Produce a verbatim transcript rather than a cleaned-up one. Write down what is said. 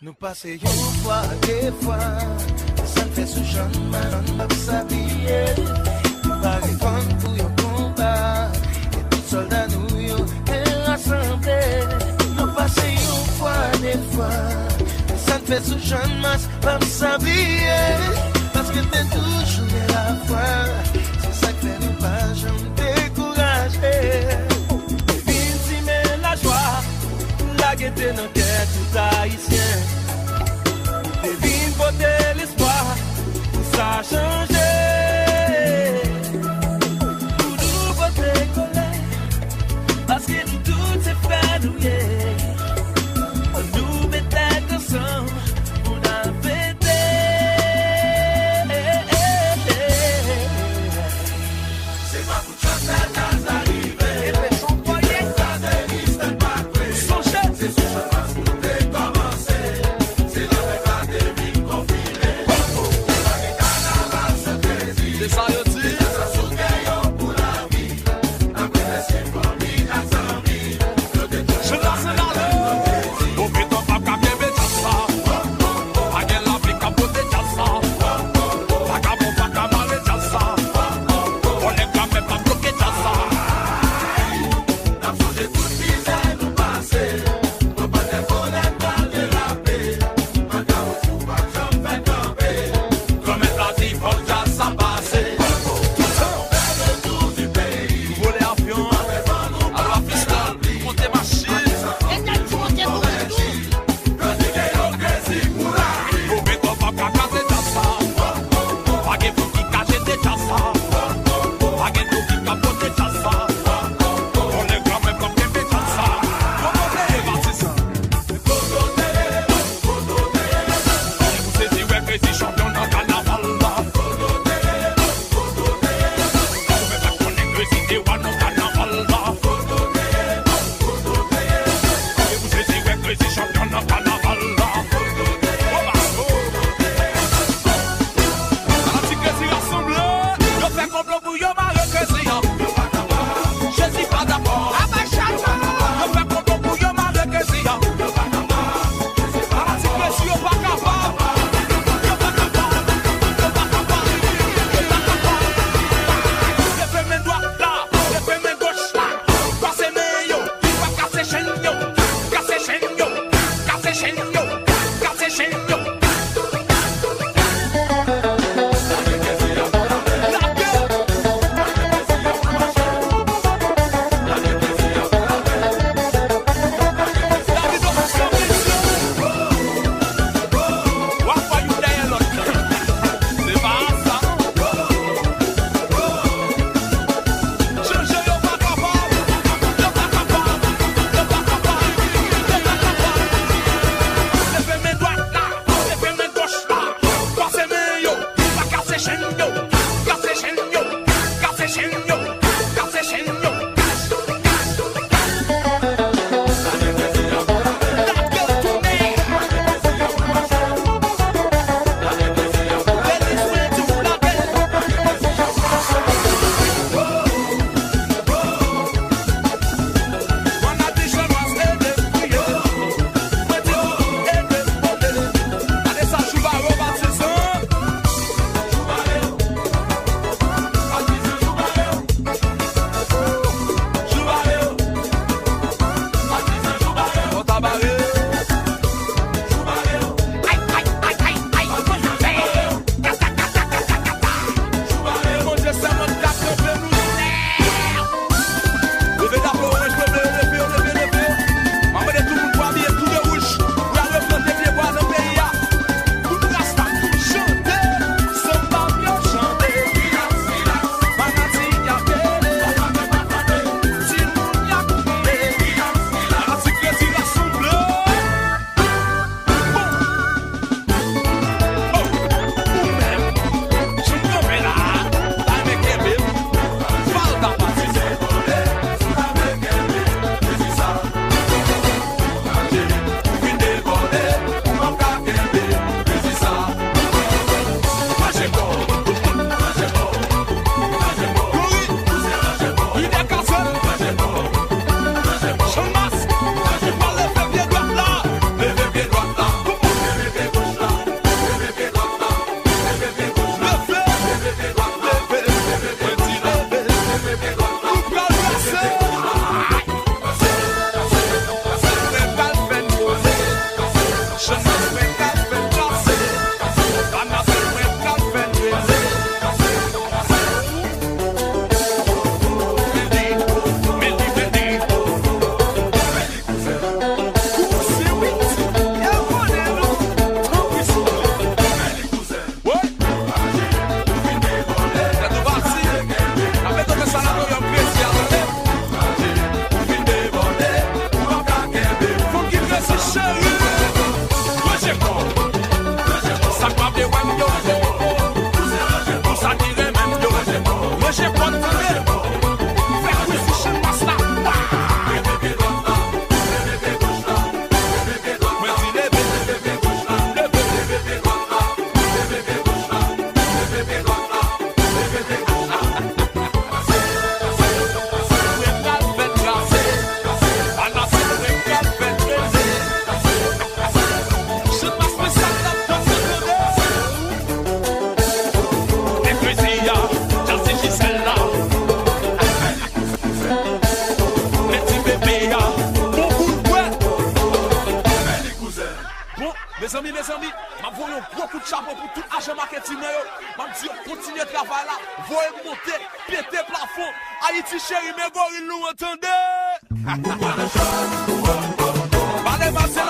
Nou pase yon fwa, de fwa, sa n fè sou Channmas, n ap sabliye. Nou pare kò n pou yon konba, e tout sòlda nou yo te rasanble. Nou pase yon fwa, de fwa, sa n fè sou Channmas, p ap sabliye. Paske te toujou gen lafwa, se sa k fè nou pa janm dekouraje. Vin simen lajwa, lagete nan kè tout Ayisyen. Te vin pote lespwa pou sa chanje. Pou nou pote kole, paske nou tout se frè nou ye. Ann nou met tèt ansanm pou n al fete. Se pa pou Mezanmi, mezanmi, m ap voye yon gwo kout chapo pou tout ajan maketin nan yo. M ap di yo kontinye travay la, voye m monte, pete plafon. Ayiti cheri, men goril nou an tande. Pale pase